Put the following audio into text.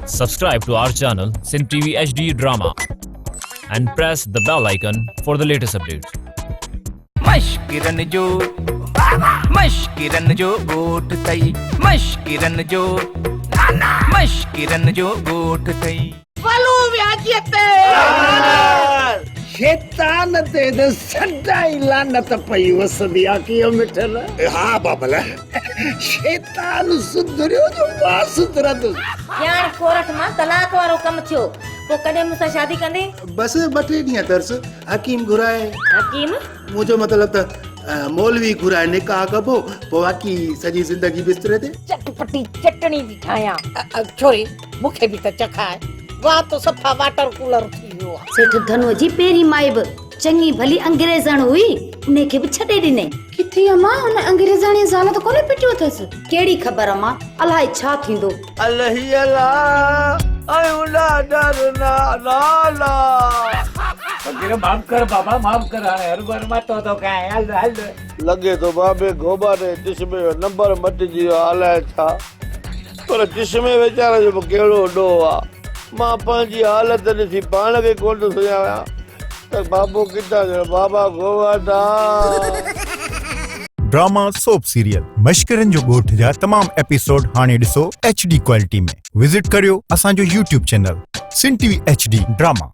Subscribe to our channel Sindh TV HD Drama and press the bell icon for the latest updates. مشڪرن جو مشڪرن جو ڳوٺ ٿئي مشڪرن جو مشڪرن جو ڳوٺ ٿئي. ولو وياجيء تي. شيطان تي ته سدائين لعنت پئي وسندي آ ڪيئن مٺل؟ ها بابل. شيطان سڌريو جو مان سڌرندس. ڄاڻ ڪورٽ مان طلاق وارو ڪم ٿيو، پوء ڪڏهن مون سان شادي ڪندين؟ بس ٻه ٽي ڏينهن ترس، حڪيم گهرائي. حڪيم؟ منهنجو مطلب ته مولوي گهرائي نڪاح ڪبو، پوء باقي سڄي زندگي بستري تي. چٽپٽي چٽڻي ٿي ٺاهيان. ڇوري مون کي به ته چکاء. وات صفا واٽر ڪولر ٿي ويو آ. سيٺ ڌنوء جي پهرين مائي به چڱي ڀلي انگريزڻ هئي، انهي کي به ڇڏي ڏنئي. ڪٿي امان ان انگريزاڻيء زال ته ڪونه پٽيو اٿس؟ ڪهڙي خبر امان، الائي ڇا ٿيندو. الهي الا آيون ڏاڍا رنا لالا. فقير معاف ڪر بابا معاف ڪر هاڻي هر بر مان تو تو کائين هل هل. لڳي ٿو بابي گهوٻاٽي جي چشمي جو نمبر مٽجي ويو آ الائي ڇا پر چشمي ويچاري جو به ڪهڙو ڏوهه آ مان پنهنجي حالت ڏسي پاڻ کي ڪونه ٿو سڃاڻان ته بابو ڪٿان جو بابا گهوٻاٽا. ڊراما سوپ سيريل مشڪرن جو ڳوٺ جا تمام ايپيسوڊ هاڻي ڏسو ايڇ ڊي ڪوالٽي ۾ وزٽ ڪريو اسان جو YouTube channel Sindh T V H D drama.